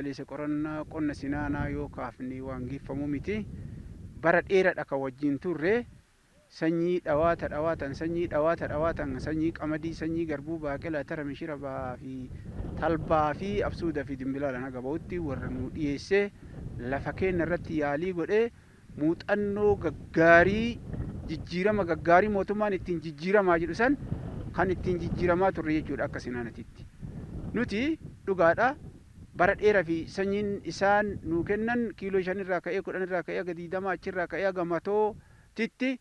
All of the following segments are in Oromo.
Jiddugaleessa Qorannaa Qonna Sinaanaa yoo kaafne waan geeffamu miti. Bara dheeradha kan wajjin turre. Sanyii dhawaata dhawaatan, sanyii dhawaata dhawaatan, sanyii qamadii, sanyii garbuu, baaqelaa, atara, mishira fi talbaa fi absuuda fi dimbilaalaan haga ba'utti warra nuu dhiyeessee lafa keenya irratti yaalii godhee muuxannoo gaggaarii, jijjiirama gaggaarii mootummaan ittiin jijjiiramaa jedhu san kan ittiin jijjiiramaa turre jechuudha akka Sinaanatitti. Nuti dhugaadha bara dheeraa fi sanyiin isaan nuu kennan kiiloo 5 irraa ka'ee 10 irraa ka'ee haga 20 achirraa ka'ee haga matoo titti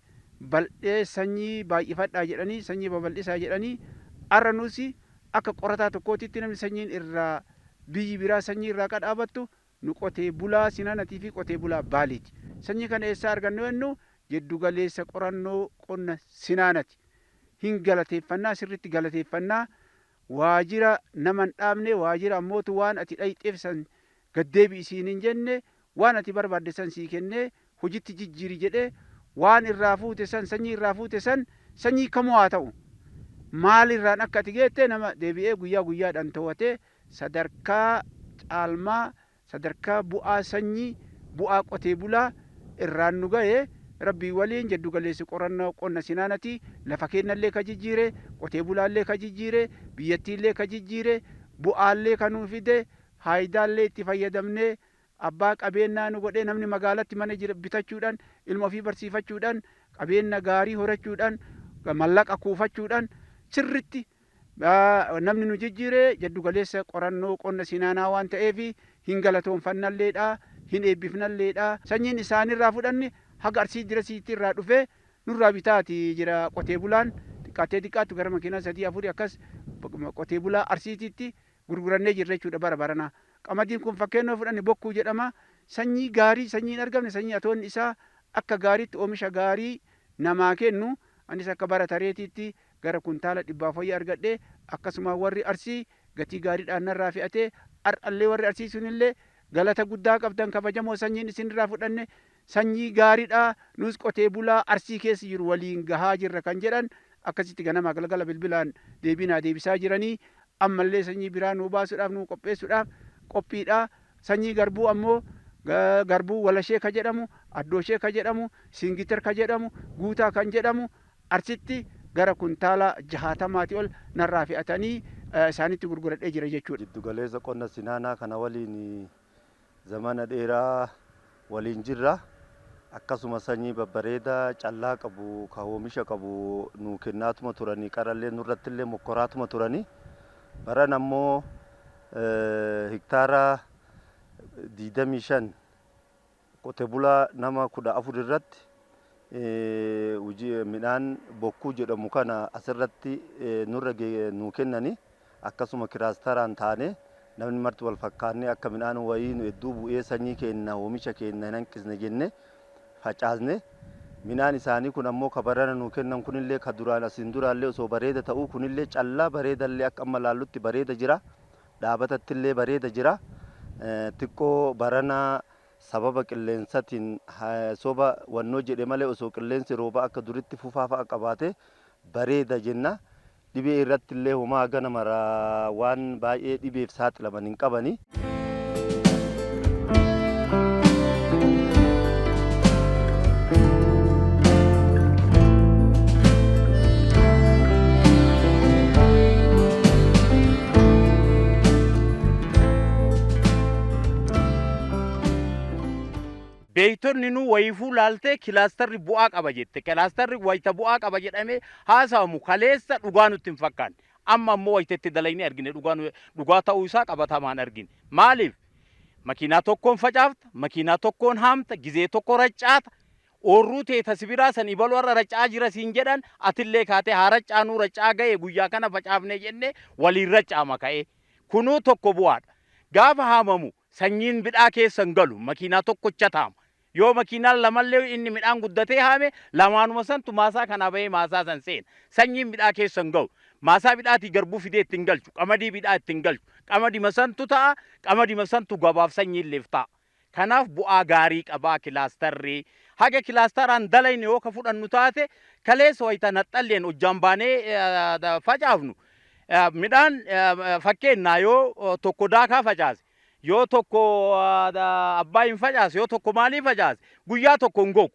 bal'ee sanyii baay'ifadhaa jedhanii sanyii babal'isaa jedhanii arra nusi akka qorataa tokkootitti namni sanyiin irraa biyyi biraa sanyii irraa qadhaabattu nu qotee bulaa Sinaanatii fi qotee bulaa Baaleeti. Sanyii kana eessaa arganne yoo jennu Jeddu-galeessa Qorannoo Qonna Sinaanati. Hin galateeffannaa, sirriitti galateeffannaa. Waajira nama hin dhaabne, waajira ammootu waan ati dhayxeef san gad deebi'i siin hin jenne, waan ati barbaadde san sii kennee hojitti jijjiiri jedhee waan irraa fuute san, sanyii irraa fuute san, sanyii kamuu haa ta'u, maal irraan akka ati geette nama deebi'ee guyyaa guyyaadhaan towatee sadarkaa caalmaa, sadarkaa bu'aa sanyii, bu'aa qotee bulaa irraan nu gahe Rabbii waliin jaddu galeessi qorannoo qonna Sinaanati lafa keennallee ka jijjiire, qotee bulaallee ka jijjiire, biyyattiillee ka jijjiire, bu'aallee ka nuu fide, faaydaallee itti fayyadamnee abbaa qabeennaa nu godhee namni magaalatti mana bitachuudhaan, ilma ofii barsiifachuudhaan, qabeenna gaarii horachuudhaan, mallaqa kuufachuudhaan sirritti Namni nu jijjiire jaddu galeessa qorannoo qonna Sinaanaa waan ta'eef hin galatoomfannalleedha, hin eebbifnalleedha. Sanyiin isaanirraa fudhanne haga Arsii dirasiitti irraa dhufee nurraa bitaati jira qotee bulaan. Xiqqaattee xiqqaattu gara makiinaa sadii afurii akkas qotee bulaa Arsiitiitti gurgurannee jirra jechuudha bara baranaa. Qamadiin kun fakkeennoo fudhanne Bokkuu jedhama. Sanyii gaarii sanyii hin argamne sanyii atoonni isaa akka gaariitti oomisha gaarii namaa kennu. Anis akka bara tareetiitti gara kuntaala dhibbaaf wayii argadhe. Akkasuma warri Arsii gatii gaariidhaan narraa fe'ate. Har'allee warri Arsii sunillee galata guddaa qabdan, kabajamoo sanyiin isinirraa fudhanne sanyii gaariidha, nus qotee bulaa Arsii keessa jiru waliin gahaa jirra kan jedhan akkasitti ganamaa galgala bilbilaan deebii naa deebisaa jiranii ammallee sanyii biraa nuu baasuudhaaf nuu qopheessuudhaaf qophiidha. Sanyii garbuu ammoo garbuu Walashee ka jedhamu, Addooshee ka jedhamu, Siingiter ka jedhamu, Guutaa kan jedhamu Arsitti gara kuntaala jahaatamaatii ol narraa fe'atanii isaanitti gurguradhee jira jechuudha. Jiddugaleessa qonna Sinaanaa kana waliin zamana dheeraa waliin jirra. Akkasuma sanyii babbareedaa callaa qabu ka hoomisha qabu nuu kennaatuma turanii qarallee nurrattillee mokkoraatuma turanii. Baran ammoo hektaara 25 qote bulaa nama 14 irratti midhaan bokkuu jedhamu kana asirratti nurra nuu kennani. Akkasuma kiraastaraan taane namni marti wal fakkaannee akka midhaan wayii nu hedduu bu'ee sanyii keenna oomisha keenna hin hanqisne jenne facaasne. Midhaan isaanii kun ammoo ka barana nuu kennan kunillee ka duraan asiin duraallee osoo bareeda ta'uu kunillee callaa bareedallee akka amma laallutti bareeda jira. Dhaabatattillee bareeda jira. Xiqqoo barana sababa qilleensatiin soba wannoo jedhe malee osoo qilleensi rooba akka duritti fufaa fa'a qabaate bareeda jenna. Dhibee irratti illee homaa hagana mara waan baay'ee dhibeef saaxilaman hin qabani. Beektonni nu wayiifuu laaltee kilaastarri bu'aa qaba jette. Kilaastarri wayita bu'aa qaba jedhamee haasawamu kaleessa dhugaa nutti hin fakkaanne. Amma ammoo wayita itti dalagnee argine dhugaa dhugaa ta'uu isaa qabatamaan argine. Maaliif? Makiinaa tokkoon facaafta, makiinaa tokkoon haamta, gizee tokko raccaata. Oorruu tee ta si biraa san ibalu har'a racca'aa jira siin jedhan, atillee kaatee haa raccaanuu racca'aa gaye guyyaa kana facaafne jennee waliin racca'ama ka'ee. Kunuu tokko bu'aadha. Gaafa haamamu sanyiin bidhaa keessa hin galu. Makiinaa tokkochatu haama. Yoo makiinaan lamallee inni midhaan guddatee haame lamaanuma santu maasaa kanaa bahee maasaa san seena. Sanyiin bidhaa keessa hin gahu. Maasaa bidhaatii garbuu fidee itti hin galchu. Qamadii bidhaa itti hin galchu. Qamadima santu ta'a, qamadima santu gabaaf sanyiilleef ta'a. Kanaaf bu'aa gaarii qaba kilaastarri. Haga kilaastaraan dalayne yoo ka fudhannu taate kaleessa wayita naxxalleen hojjaan baanee facaafnu midhaan fakkeennaa yoo tokko daakaa facaase. Yoo tokko abbaa hin facaase, yoo tokko maalii facaase, guyyaa tokko hin gogu.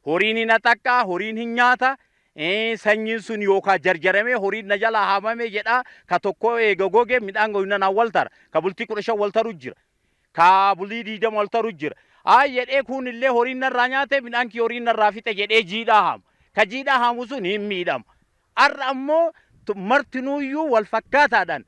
Horiin hin haxaqqaa, horiin hin nyaata, sanyiin sun yookaan jarjaramee horiin na jalaa haamame jedha. Ka tokko eega goge midhaan goynanaan wal tara. Ka bultii 15 wal taru jira. Ka bulii 20 wal taru jira. Ayi jedhee kun illee horiin narraa nyaate, midhaan kiyya horiin narraa fixe jedhee jiidhaa haama. Ka jiidhaa haamu sun hin miidhama. Har'a ammoo martinuuyyuu wal fakkaataadhaan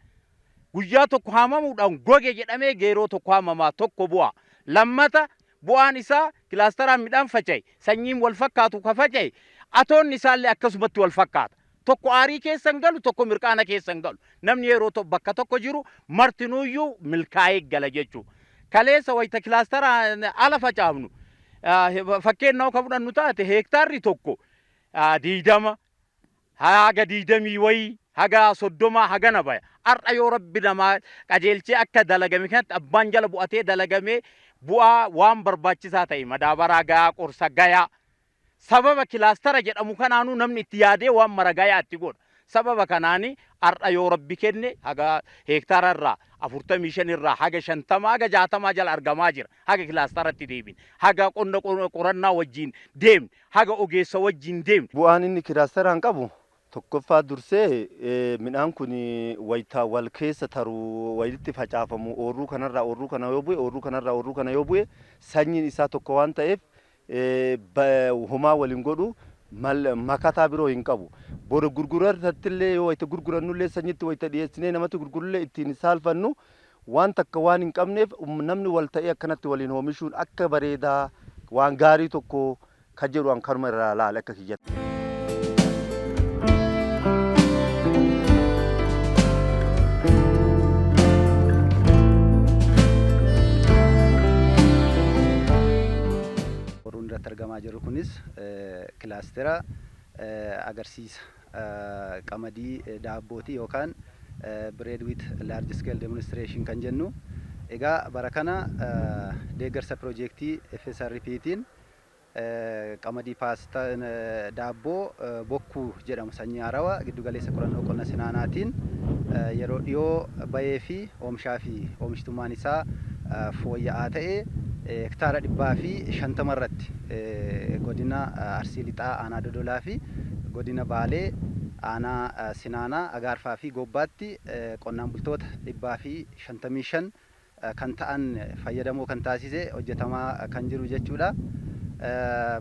guyyaa tokko haamamuudhaan goge jedhamee geeroo tokko haamamaa tokko bu'a. Lammata bu'aan isaa kilaastaraan midhaan faca'e, sanyiin wal fakkaatu ka faca'e, atoonni isaallee akkasumatti wal fakkaata. Tokko aarii keessa hin galu, tokko mirqaana keessa hin galu. Namni yeroo bakka tokko jiru martinuuyyuu milkaa'ee gala jechuudha. Kaleessa wayita kilaastaraan ala facaafnu, fakkeenyaaf ka fudhannu taate, heektaarri tokko 20 haga 20 wayii haga 30 hagana baya. Har'a yoo Rabbi namaa qajeelchee akka dalagame kanatti abbaan jala bu'atee dalagamee bu'aa waan barbaachisaa ta'e, madaabaraa gayaa, qorsa gayaa, sababa kilaastara jedhamu kanaanuu namni itti yaadee waan mara gayaa itti godha. Sababa kanaani har'a yoo Rabbi kenne haga heektaara irraa 45 irraa haga 50 haga 60 jala argamaa jira. Haga kilaastaratti deebine, haga qonna qorannaa wajjin deemne, haga ogeessa wajjin deemne. Bu'aan inni kilaastaraan qabu tokkoffaa dursee midhaan kun wayita wal keessa taru, walitti facaafamu, oorruu kanarraa oorruu kana yoo bu'e, oorruu kanarraa oorruu kana yoo bu'e, sanyiin isaa tokko waan ta'eef homaa waliin godhu, makataa biroo hin qabu. Boru gurgurarratti illee yoo wayita gurgurannullee, sanyitti wayita dhiyeessinee namatti gurgurullee ittiin saalfannu waan takka waan hin qabneef, namni wal ta'ee akkanatti waliin oomishuun akka bareedaa waan gaarii tokko ka jedhu an kanuma irraa laale akka kiyyatti. Oyiruun irratti argamaa jirru kunis kilaastera agarsiisa qamadii daabbooti yookaan bread wheat large scale demonstration kan jennu. Egaa bara kana deeggarsa piroojeektii FSRPtiin qamadii paastaa daabboo Bokkuu jedhamu sanyii haarawaa Giddugaleessa Qorannoo Qonna Sinaanaatiin yeroo dhiyoo bahee fi oomishaa fi oomishtummaan isaa fooyya'aa ta'e hektaara 150 irratti godina Arsii Lixaa aanaa Dodolaa fi godina Baalee aanaa Sinaanaa, Agaarfaa fi Goobbaatti qonnaan bultoota 155 kan ta'an fayyadamoo kan taasise hojjetamaa kan jiru jechuudha.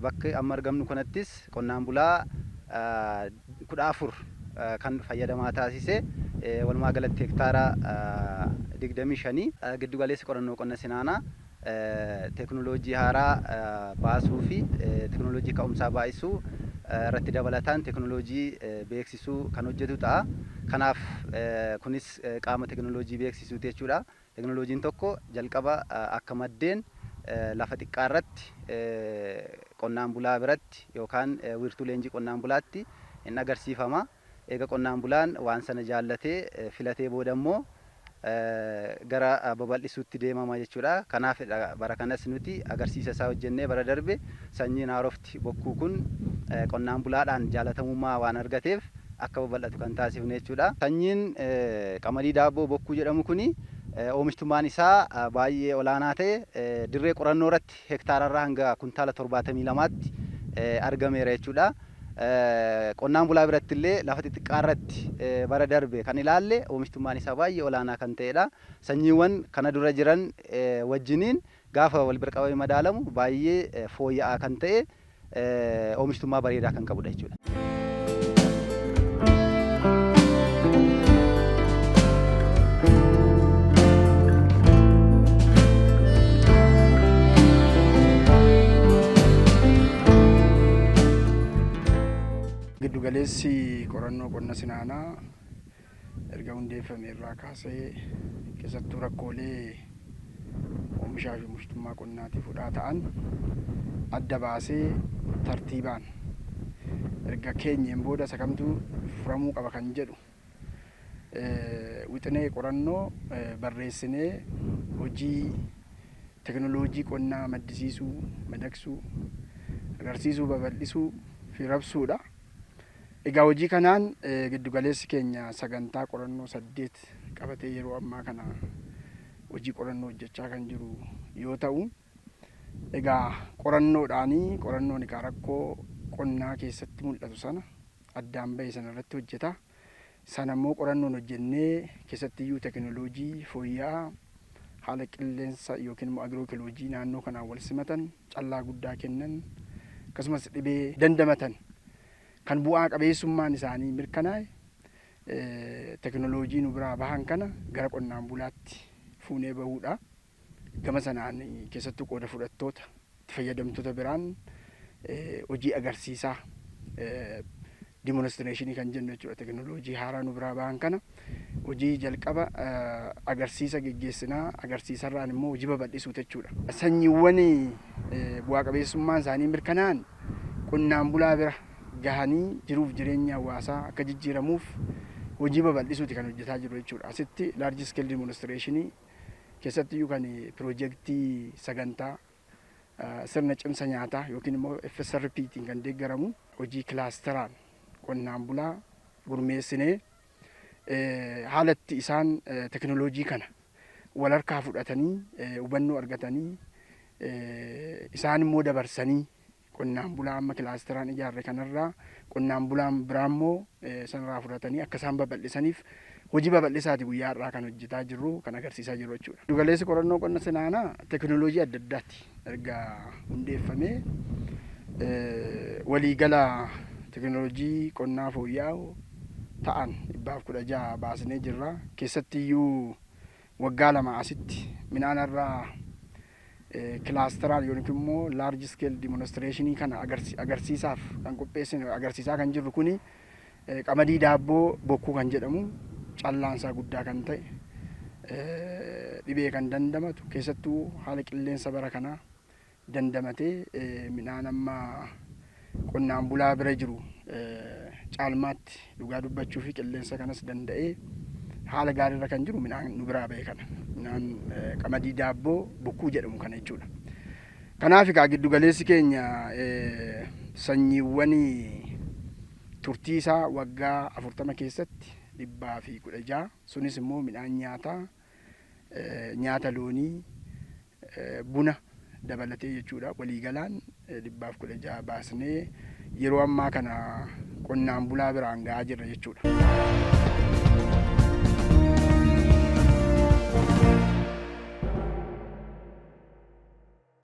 Bakki amma argamnu kanattis qonnaan bulaa 14 kan fayyadamaa taasise, walumaa galatti hektaara 25. Giddu Galeessi Qorannoo Qonna Sinaanaa teeknooloojii haaraa baasuu fi teeknooloojii ka'umsaa baay'isuu irratti dabalataan teeknooloojii beeksisuu kan hojjetu ta'a. Kanaaf kunis qaama teeknooloojii beeksisuuti jechuudha. Teeknooloojiin tokko jalqaba akka maddeen lafa xiqqaa irratti qonnaan bulaa biratti yookaan wiirtuu leenjii qonnaan bulaatti hin agarsiifama. Eega qonnaan bulaan waan sana jaallatee filatee booda immoo gara babal'isuutti deemama jechuudha. Kanaaf bara kanas nuti agarsiisa isaa hojjennee, bara darbe sanyiin haarofti Bokkuu kun qonnaan bulaadhaan jaalatamummaa waan argateef akka babal'atu kan taasifne jechuudha. Sanyiin qamadii daabboo Bokkuu jedhamu kuni oomishtummaan isaa baay'ee olaanaa ta'e dirree qorannoo irratti hektaararraa hanga kuntaala 72tti argameera jechuudha. Qonnaan bulaa biratti illee lafa xixiqqaa irratti bara darbe kan ilaalle oomishtummaan isaa baay'ee olaanaa kan ta'edha. Sanyiiwwan kana dura jiran wajjiniin gaafa wal bira qabamee madaalamu baay'ee fooyya'aa kan ta'e, oomishtummaa bareedaa kan qabudha jechuudha. Giddugaleessi Qorannoo Qonna Sinaanaa erga hundeeffame irraa kaasee keessattuu rakkoolee oomishaa fi oomishtummaa qonnaatiif hudhaa ta'an adda baasee tartiibaan erga keenyeen booda isa kamtu furamuu qaba kan jedhu wixinee qorannoo barreessinee hojii teknoloojii qonnaa maddisiisuu, madaqsuu, agarsiisuu, babal'isuu fi rabsuudha. Egaa hojii kanaan giddugaleessi keenya sagantaa qorannoo 8 qabatee yeroo ammaa kana hojii qorannoo hojjechaa kan jiru yoo ta'u, egaa qorannoodhaanii qorannoon egaa rakkoo qonnaa keessatti mul'atu sana addaan bahe sana irratti hojjeta. Sana immoo qorannoon hojjennee keessattiyyuu tekinooloojii fooyya'aa haala qilleensa yookiin immoo agirookiloojii naannoo kanaan wal simatan, callaa guddaa kennan, akkasumas dhibee dandamatan kan bu'aa qabeessummaan isaanii mirkanaa'e tekinooloojii nu biraa bahan kana gara qonnaan bulaatti fuunee bahuudha. Gama sanaan keessattuu qooda fudhattoota, itti fayyadamtoota biraan hojii agarsiisaa, demonstration kan jennu jechuudha. Tekinooloojii haaraa nu biraa bahan kana hojii jalqaba agarsiisa geggeessinaa, agarsiisarraan immoo hojii babal'isuuti jechuudha. Sanyiiwwan bu'aa qabeessummaan isaanii mirkanaa'an qonnaan bulaa bira gahanii jiruuf jireenya hawaasaa akka jijjiiramuuf hojii babal'isuuti kan hojjetaa jiru jechuudha. Asitti large scale demonstration keessattiyyuu kan piroojeektii sagantaa sirna cimsa nyaataa yookiin immoo FSRPtiin kan deeggaramu hojii kilaasteraan qonnaan bulaa gurmeessinee haalatti isaan tekinooloojii kana wal harkaa fudhatanii, hubannoo argatanii, isaan immoo dabarsanii qonnaan bulaa amma kilaasteraan ijaarre kanarraa qonnaan bulaan biraa immoo sanarraa fudhatanii akka isaan babal'isaniif hojii babal'isaati guyyaa har'aa kan hojjetaa jirru, kan agarsiisaa jiru jechuudha. Giddugaleessi qorannoo qonna sinaanaa tekinooloojii adda addaati erga hundeeffamee waliigala tekinooloojii qonnaa fooyya'aa ta'an 116 baasnee jirra. Keessattiyyuu waggaa 2 asitti midhaan irraa kilaasteraan yookiin immoo large scale demonstration kana agarsiisaaf kan qopheessine, agarsiisaa kan jirru kuni qamadii daabboo bokkuu kan jedhamu, callaan isaa guddaa kan ta'e, dhibee kan dandamatu, keessattuu haala qilleensa bara kanaa dandamatee midhaan amma qonnaan bulaa bira jiru caalmaatti, dhugaa dubbachuu fi qilleensa kanas danda'ee haala gaariirra kan jiru midhaan nu biraa ba'e kana, midhaan qamadii daabboo bokkuu jedhamu kana jechuudha. Kanaaf egaa giddugaleessi keenya sanyiiwwan turtii isaa waggaa 40 keessatti 116, sunis immoo midhaan nyaataa, nyaata loonii, buna dabalatee jechuudha, waliigalaan 116 baasnee yeroo ammaa kana qonnaan bulaa biraan ga'aa jirra jechuudha.